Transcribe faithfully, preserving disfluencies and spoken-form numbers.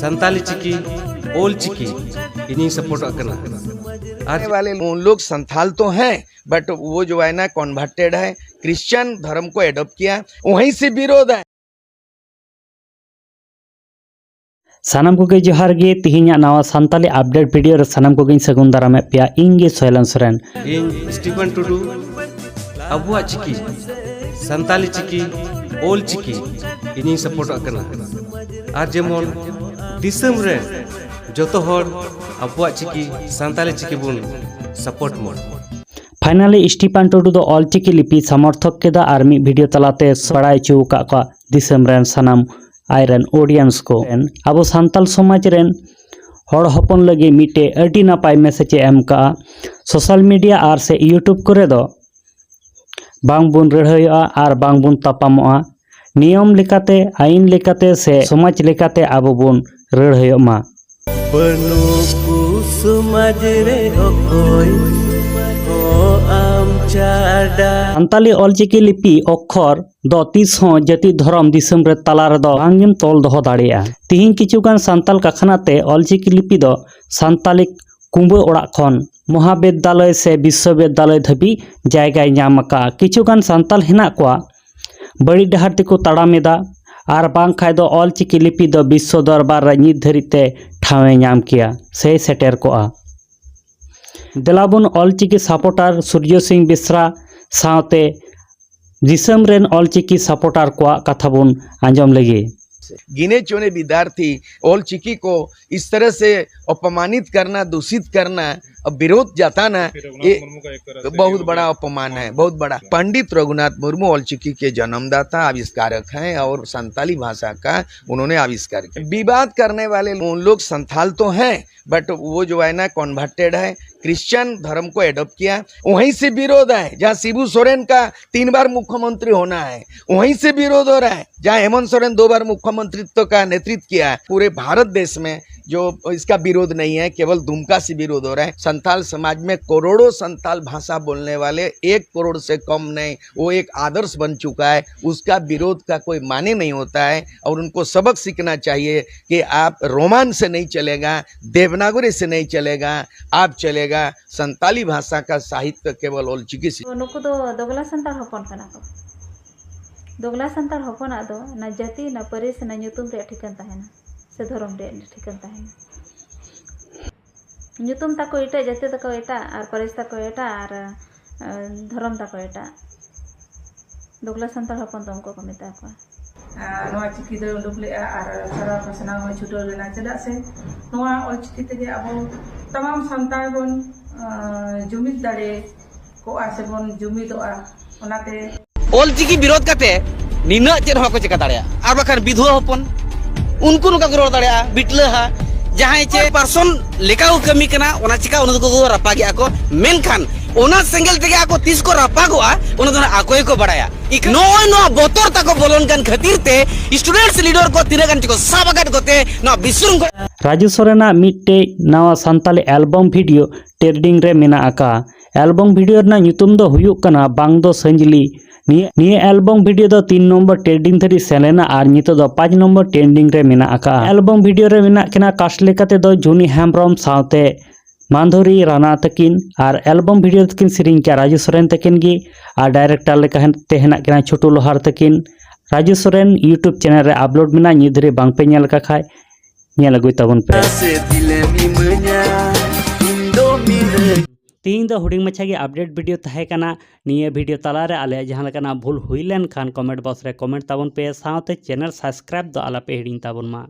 ᱥᱟᱱᱛᱟᱞᱤ ᱪᱤᱠᱤ, ᱚᱞ ᱪᱤᱠᱤ ᱤᱧᱤᱧ ᱥᱟᱯᱳᱨᱴᱚᱜ ᱠᱟᱱᱟ᱾ ᱟᱨ ᱟᱨ ᱵᱟᱞᱮ ᱩᱱ ᱞᱳᱜ ᱥᱟᱱᱛᱷᱟᱞ ᱛᱚ ᱦᱮᱸ, ᱵᱟᱴ ᱣᱳ ᱡᱳ ᱦᱟᱭ ᱱᱟ ᱠᱚᱱᱵᱷᱟᱨᱴᱮᱰ ᱦᱟᱭ, ᱠᱨᱤᱥᱪᱟᱱ ᱫᱷᱚᱨᱚᱢ ᱠᱚ ᱮᱰᱚᱯᱴ ᱠᱤᱭᱟ, ᱣᱟᱦᱤ ᱥᱮ ᱵᱤᱨᱳᱫᱷ ᱦᱟᱭ᱾ ᱥᱟᱱᱟᱢ ᱠᱚᱜᱮ ᱡᱚᱦᱟᱨ ᱜᱮ᱾ ᱛᱤᱦᱤᱧᱟᱜ ᱱᱟᱣᱟ ᱥᱟᱱᱛᱟᱞᱤ ᱟᱯᱰᱮᱴ ᱵᱷᱤᱰᱤᱭᱳ ᱨᱮ ᱥᱟᱱᱟᱢ ᱠᱚᱜᱮᱧ ᱥᱟᱹᱜᱩᱱ ᱫᱟᱨᱟᱢᱮᱫ ᱯᱮᱭᱟ᱾ ᱤᱧ ᱜᱮ ᱥᱚᱭᱞᱚᱱ ᱥᱚᱨᱮᱱ᱾ ᱤᱧ ᱥᱴᱤᱯᱷᱟᱱ ᱴᱩᱰᱩ᱾ ᱟᱵᱚᱣᱟᱜ ᱪᱤᱠᱤ, ᱥᱟᱱᱛᱟᱞᱤ ᱪᱤᱠᱤ, ᱚᱞ ᱪᱤᱠᱤ ᱤᱧᱤᱧ ᱥᱟᱯᱳᱨᱴᱚᱜ ᱠᱟᱱᱟ᱾ ᱟᱨ ᱡᱮᱢᱚᱱ ᱫᱤᱥᱚᱢ ᱨᱮ ᱡᱚᱛᱚ ᱦᱚᱲ ᱟᱵᱚᱣᱟᱜ ᱪᱤᱠᱤ, ᱥᱟᱱᱛᱟᱞᱤ ᱪᱤᱠᱤ ᱵᱚᱱ ᱥᱟᱯᱳᱨᱴ ᱢᱟ᱾ ᱯᱷᱟᱭᱱᱟᱞᱤ ᱥᱴᱤᱯᱷᱟᱱ ᱴᱩᱰᱩ ᱫᱚ ᱚᱞ ᱪᱤᱠᱤ ᱞᱤᱯᱤ ᱥᱟᱢᱚᱨᱛᱷᱚᱠ ᱠᱮᱫᱟ ᱟᱨ ᱢᱤᱫ ᱵᱷᱤᱰᱤᱭᱳ ᱛᱟᱞᱟᱛᱮ ᱵᱟᱲᱟᱭ ᱦᱚᱪᱚ ᱟᱠᱟᱫ ᱠᱚᱣᱟ ᱫᱤᱥᱚᱢ ᱨᱮᱱ ᱥᱟᱱᱟᱢ ᱟᱡ ᱨᱮᱱ ᱚᱰᱤᱭᱮᱱᱥ ᱠᱚ᱾ ᱟᱵᱚ ᱥᱟᱱᱛᱟᱞ ᱥᱚᱢᱟᱡᱽ ᱨᱮᱱ ᱦᱚᱲ ᱦᱚᱯᱚᱱ ᱞᱟᱹᱜᱤᱫ ᱢᱤᱫᱴᱮᱡ ᱟᱹᱰᱤ ᱱᱟᱯᱟᱭ ᱢᱮᱥᱮᱡᱽ ᱮ ᱮᱢ ᱠᱟᱜᱼᱟ᱾ ᱥᱳᱥᱟᱞ ᱢᱤᱰᱤᱭᱟ ᱟᱨ ᱥᱮ ᱤᱭᱩᱴᱩᱵᱽ ᱠᱚᱨᱮ ᱫᱚ ᱵᱟᱝ ᱵᱚᱱ ᱨᱟᱹᱲᱦᱟᱹᱭᱚᱜᱼᱟ ᱟᱨ ᱵᱟᱝ ᱵᱚᱱ ᱛᱟᱯᱟᱢᱚᱜᱼᱟ᱾ ᱱᱤᱭᱚᱢ ᱞᱮᱠᱟᱛᱮ, ᱟᱹᱭᱤᱱ ᱞᱮᱠᱟᱛᱮ ᱥᱮ ᱥᱚᱢᱟᱡᱽ ᱞᱮᱠᱟᱛᱮ ᱟᱵᱚ ᱵᱚᱱ ᱨᱟᱹᱲᱦᱟᱹᱭᱚᱜ ᱢᱟ᱾ ᱵᱟᱹᱱᱩᱜ ᱠᱚ ᱥᱚᱢᱟᱡᱽ ᱨᱮ ᱚᱠᱚᱭ ᱦᱚᱸ ᱟᱢ ᱪᱷᱟᱰᱟ᱾ ᱥᱟᱱᱛᱟᱞᱤ ᱚᱞᱪᱤᱠᱤ ᱞᱤᱯᱤ ᱚᱠᱠᱷᱚᱨ ᱫᱚ ᱛᱤᱥ ᱦᱚᱸ ᱡᱟᱹᱛᱤ ᱫᱷᱚᱨᱚᱢ ᱫᱤᱥᱚᱢ ᱨᱮ ᱛᱟᱞᱟ ᱨᱮᱫᱚ ᱵᱟᱝ ᱮᱢ ᱛᱚᱞ ᱫᱚᱦᱚ ᱫᱟᱲᱮᱭᱟᱜᱼᱟ᱾ ᱛᱤᱦᱤᱧ ᱠᱤᱪᱷᱩ ᱜᱟᱱ ᱥᱟᱱᱛᱟᱞ ᱠᱟᱠᱷᱱᱟ ᱛᱮ ᱚᱞᱪᱤᱠᱤ ᱞᱤᱯᱤ ᱫᱚ ᱥᱟᱱᱛᱟᱞᱤ ᱠᱩᱸᱵᱟᱹ ᱚᱲᱟᱜ ᱠᱷᱚᱱ ᱢᱚᱦᱟᱵᱤᱫᱽᱫᱟᱞᱚᱭ ᱥᱮ ᱵᱤᱥᱥᱚᱵᱤᱫᱽᱫᱟᱞᱚᱭ ᱫᱷᱟᱹᱵᱤᱡ ᱡᱟᱭᱜᱟᱭ ᱧᱟᱢ ᱟᱠᱟᱫᱼᱟ᱾ ᱠᱤᱪᱷᱩ ᱜᱟᱱ ᱥᱟᱱᱛᱟᱞ ᱦᱮᱱᱟᱜ ᱠᱚᱣᱟ ᱵᱟᱹᱲᱤᱡ ᱰᱟᱦᱟᱨ ᱛᱮᱠᱚ ᱛᱟᱲᱟᱢ ᱮᱫᱟ, ᱟᱨ ᱵᱟᱝᱠᱷᱟᱡ ᱫᱚ ᱚᱞᱪᱤᱠᱤ ᱞᱤᱯᱤ ᱫᱚ ᱵᱤᱥᱥᱚ ᱫᱚᱨᱵᱟᱨ ᱨᱮ ᱱᱤᱛ ᱫᱷᱟᱹᱨᱤᱡ ᱛᱮ ᱴᱷᱟᱶ ᱮ ᱧᱟᱢ ᱠᱮᱭᱟ ᱥᱮᱭ ᱥᱮᱴᱮᱨ ᱠᱚᱜᱼᱟ᱾ ᱫᱮᱞᱟᱵᱚᱱ ᱚᱞᱪᱤᱠᱤ ᱥᱟᱯᱳᱨᱴᱟᱨ ᱥᱩᱨᱡᱚ ᱥᱤᱝ ᱵᱮᱥᱨᱟ ᱥᱟᱶᱛᱮ ᱫᱤᱥᱚᱢ ᱨᱮᱱ ᱚᱞᱪᱤᱠᱤ ᱥᱟᱯᱳᱨᱴᱟᱨ ᱠᱚᱣᱟᱜ ᱠᱟᱛᱷᱟ ᱵᱚᱱ ᱟᱸᱡᱚᱢ ᱞᱮᱜᱮ᱾ गिने चुने विद्यार्थी ओल चिकी को इस तरह से अपमानित करना, दूषित करना, विरोध जताना, ये बहुत बड़ा अपमान है, बहुत बड़ा। पंडित रघुनाथ मुर्मू ओल चिकी के जन्मदाता, आविष्कारक हैं और संताली भाषा का उन्होंने आविष्कार किया। विवाद करने वाले उन लोग संथाल तो हैं, बट वो जो है ना, कन्वर्टेड है, क्रिश्चियन धर्म को एडॉप्ट किया, वहीं से विरोध है। जहाँ शिबू सोरेन का तीन बार मुख्यमंत्री होना है, वहीं से विरोध हो रहा है। जहाँ हेमंत सोरेन दो बार मुख्यमंत्रित्व का नेतृत्व किया है, पूरे भारत देश में जो इसका विरोध नहीं है, केवल दुमका से विरोध हो रहा है। संथाल समाज में करोड़ों संथाल भाषा बोलने वाले, एक करोड़ से कम नहीं, वो एक आदर्श बन चुका है। उसका विरोध का कोई माने नहीं होता है और उनको सबक सीखना चाहिए कि आप रोमन से नहीं चलेगा, देवनागरी से नहीं चलेगा, आप चलेगा संथाली भाषा का साहित्य केवल ᱚᱞᱪᱤᱠᱤ ᱥᱮ᱾ ᱛᱚ, ᱱᱩᱠᱩ ᱫᱚ ᱫᱚᱜᱽᱞᱟ ᱥᱟᱱᱛᱟᱲ ᱦᱚᱯᱚᱱ ᱠᱟᱱᱟ ᱠᱚ᱾ ᱫᱚᱜᱽᱞᱟ ᱥᱟᱱᱛᱟᱲ ᱦᱚᱯᱚᱱᱟᱜ ᱫᱚ ᱚᱱᱟ ᱡᱟᱹᱛᱤ, ᱚᱱᱟ ᱯᱟᱹᱨᱤᱥ, ᱚᱱᱟ ᱧᱩᱛᱩᱢ ᱨᱮᱭᱟᱜ ᱴᱷᱤᱠᱟᱹᱱ ᱛᱟᱦᱮᱱᱟ ᱥᱮ ᱫᱷᱚᱨᱚᱢ ᱨᱮᱭᱟᱜ ᱴᱷᱤᱠᱟᱹᱱ ᱛᱟᱦᱮᱱᱟ᱾ ᱧᱩᱛᱩᱢ ᱛᱟᱠᱚ ᱮᱴᱟᱜ, ᱡᱟᱹᱛᱤ ᱛᱟᱠᱚ ᱮᱴᱟᱜ, ᱟᱨ ᱯᱟᱹᱨᱤᱥ ᱛᱟᱠᱚ ᱮᱴᱟᱜ, ᱟᱨ, ᱟᱨ ᱫᱷᱚᱨᱚᱢ ᱛᱟᱠᱚ ᱮᱴᱟᱜ᱾ ᱫᱚᱜᱽᱞᱟ ᱥᱟᱱᱛᱟᱲ ᱦᱚᱯᱚᱱ ᱫᱚ ᱩᱱᱠᱩ ᱠᱚ ᱢᱮᱛᱟ ᱠᱚᱣᱟ᱾ ᱟᱨ ᱱᱚᱣᱟ ᱪᱤᱠᱤ ᱫᱚᱭ ᱩᱰᱩᱠ ᱞᱮᱫᱼᱟ ᱟᱨ ᱥᱟᱨᱟ ᱯᱟᱥᱱᱟᱣ ᱦᱚᱸᱭ ᱪᱷᱩᱴᱟᱹᱣ ᱞᱮᱱᱟ᱾ ᱪᱮᱫᱟᱜ ᱥᱮ ᱱᱚᱣᱟ ᱚᱞᱪᱤᱠᱤ ᱛᱮᱜᱮ ᱟᱵᱚ ᱛᱟᱢᱟᱢ ᱥᱟᱱᱛᱟᱲ ᱵᱚᱱ, ᱟᱸ, ᱡᱩᱢᱤᱫ ᱫᱟᱲᱮ ᱠᱚᱜᱼᱟ ᱥᱮᱵᱚᱱ ᱡᱩᱢᱤᱫᱚᱜᱼᱟ᱾ ᱚᱱᱟᱛᱮ ᱚᱞᱪᱤᱠᱤ ᱵᱤᱨᱳᱫᱷ ᱠᱟᱛᱮ ᱱᱤᱱᱟᱹᱜ ᱪᱮᱫ ᱦᱚᱸ ᱵᱟᱠᱚ ᱪᱮᱠᱟ ᱫᱟᱲᱮᱭᱟᱜᱼᱟ᱾ ᱟᱨ ᱵᱟᱠᱷᱟᱱ ᱵᱤᱫᱷᱩᱣᱟᱹ ᱦᱚᱯᱚᱱ ᱩᱱᱠᱩ ᱱᱚᱝᱠᱟ ᱠᱚ ᱨᱚᱲ ᱫᱟᱲᱮᱭᱟᱜᱼᱟ, ᱵᱤᱴᱞᱟᱹᱦᱟ, ᱡᱟᱦᱟᱸᱭ ᱪᱮ ᱯᱟᱨᱥᱚᱱ ᱞᱮᱠᱟ ᱠᱚ ᱠᱟᱹᱢᱤ ᱠᱟᱱᱟ, ᱚᱱᱟ ᱪᱤᱠᱟ ᱚᱱᱟ ᱫᱚᱠᱚ ᱨᱟᱯᱟᱜᱮᱜᱼᱟ ᱠᱚ᱾ ᱢᱮᱱᱠᱷᱟᱱ ᱚᱱᱟ ᱥᱮᱸᱜᱮᱞ ᱛᱮᱜᱮ ᱟᱠᱚ ᱛᱤᱥ ᱠᱚ ᱨᱟᱯᱟᱜᱚᱜᱼᱟ, ᱚᱱᱟ ᱫᱚ ᱱᱟᱜ ᱟᱠᱚ ᱜᱮᱠᱚ ᱵᱟᱲᱟᱭᱟ᱾ ᱤᱠ-, ᱱᱚᱜᱼᱚᱭ ᱱᱚᱣᱟ ᱵᱚᱛᱚᱨ ᱛᱟᱠᱚ ᱵᱚᱞᱚᱱ ᱠᱟᱱ ᱠᱷᱟᱹᱛᱤᱨ ᱛᱮ ᱥᱴᱩᱰᱮᱱᱴᱥ ᱞᱤᱰᱟᱨ ᱠᱚ ᱛᱤᱱᱟᱹᱜ ᱜᱟᱱ ᱪᱚᱠᱚ ᱥᱟᱵ ᱟᱠᱟᱫ ᱠᱚᱛᱮ ᱱᱚᱣᱟ ᱵᱤᱥᱨᱩᱢ ᱠᱚ ᱨᱟᱡᱩ ᱥᱚᱨᱮᱱᱟᱜ ᱢᱤᱫᱴᱮᱡ ᱱᱟᱣᱟ ᱥᱟᱱᱛᱟᱞᱤ ᱮᱞᱵᱚᱢ ᱵᱷᱤᱰᱤᱭᱳ ᱴᱨᱮᱱᱰᱤᱝ ᱨᱮ ᱢᱮᱱᱟᱜ ᱟᱠᱟᱫᱼᱟ᱾ ᱮᱞᱵᱚᱢ ᱵᱷᱤᱰᱤᱭᱳ ᱨᱮᱱᱟᱜ ᱧᱩᱛᱩᱢ ᱫᱚ ᱦᱩᱭᱩᱜ ᱠᱟᱱᱟ ᱵᱟᱝ ᱫᱚ ᱥᱟᱹᱧᱡᱽᱞᱤ᱾ ᱱᱤᱭᱟᱹ, ᱱᱤᱭᱟᱹ ᱮᱞᱵᱚᱢ ᱵᱷᱤᱰᱤᱭᱳ ᱫᱚ ᱛᱤᱱ ᱱᱚᱢᱵᱚᱨ ᱴᱨᱮᱱᱰᱤᱝ ᱫᱷᱟᱹᱨᱤᱡ ᱥᱮᱱ ᱞᱮᱱᱟ ᱟᱨ ᱱᱤᱛᱚᱜ ᱫᱚ ᱯᱟᱸᱪ ᱱᱚᱢᱵᱚᱨ ᱴᱨᱮᱱᱰᱤᱝ ᱨᱮ ᱢᱮᱱᱟᱜ ᱟᱠᱟᱫᱼᱟ᱾ ᱮᱞᱵᱚᱢ ᱵᱷᱤᱰᱤᱭᱳ ᱨᱮ ᱢᱮᱱᱟᱜ ᱠᱤᱱᱟ ᱠᱟᱥᱴ ᱞᱮᱠᱟ ᱛᱮᱫᱚ ᱡᱩᱱᱤ ᱦᱮᱢᱵᱨᱚᱢ ᱥᱟᱶᱛᱮ ᱢᱟᱫᱷᱩᱨᱤ ᱨᱟᱱᱟ ᱛᱟᱹᱠᱤᱱ, ᱟᱨ ᱮᱞᱵᱚᱢ ᱵᱷᱤᱰᱤᱭᱳ ᱫᱚᱠᱤᱱ ᱥᱮᱨᱮᱧ ᱠᱮᱜᱼᱟ ᱨᱟᱡᱩ ᱥᱚᱨᱮᱱ ᱛᱟᱹᱠᱤᱱ ᱜᱮ, ᱟᱨ ᱰᱟᱭᱨᱮᱠᱴᱚᱨ ᱞᱮᱠᱟ ᱦᱮᱱ-, ᱛᱮ ᱦᱮᱱᱟᱜ ᱠᱤᱱᱟ ᱪᱷᱳᱴᱩ ᱞᱳᱦᱟᱨ ᱛᱟᱹᱠᱤᱱ᱾ ᱨᱟᱡᱩ ᱥᱚᱨᱮᱱ YouTube ᱪᱮᱱᱮᱞ ᱨᱮ ᱟᱯᱞᱳᱰ ᱢᱮᱱᱟᱜᱼᱟ, ᱱᱤᱛ ᱫᱷᱟᱹᱨᱤᱡ ᱵᱟᱝ ᱯᱮ ᱧᱮᱞ ᱟᱠᱟᱫ ᱠᱷᱟᱡ ᱧᱮᱞ ᱟᱹᱜᱩᱭ ᱛᱟᱵᱚᱱ ᱯᱮ᱾ ᱥᱮ ᱫᱤᱞᱮᱢ ᱤᱢᱟᱹᱧᱟ ᱤᱧ ᱫᱚ ᱢᱤᱫ ᱛᱮᱦᱮᱧ ᱫᱚ ᱦᱩᱰᱤᱧ ᱢᱟᱪᱷᱟ ᱜᱮ ᱟᱯᱰᱮᱴ ᱵᱷᱤᱰᱤᱭᱳ ᱛᱟᱦᱮᱸ ᱠᱟᱱᱟ᱾ ᱱᱤᱭᱟᱹ ᱵᱷᱤᱰᱤᱭᱳ ᱛᱟᱞᱟᱨᱮ ᱟᱞᱮᱭᱟᱜ ᱡᱟᱦᱟᱸ ᱞᱮᱠᱟᱱᱟᱜ ᱵᱷᱩᱞ ᱦᱩᱭ ᱞᱮᱱᱠᱷᱟᱱ ᱠᱚᱢᱮᱱᱴ ᱵᱚᱠᱥ ᱨᱮ ᱠᱚᱢᱮᱱᱴ ᱛᱟᱵᱚᱱ ᱯᱮ, ᱥᱟᱶᱛᱮ ᱪᱮᱱᱮᱞ ᱥᱟᱵᱥᱠᱨᱟᱭᱤᱵ ᱫᱚ ᱟᱞᱚᱯᱮ ᱦᱤᱲᱤᱧ ᱛᱟᱵᱚᱱ ᱢᱟ᱾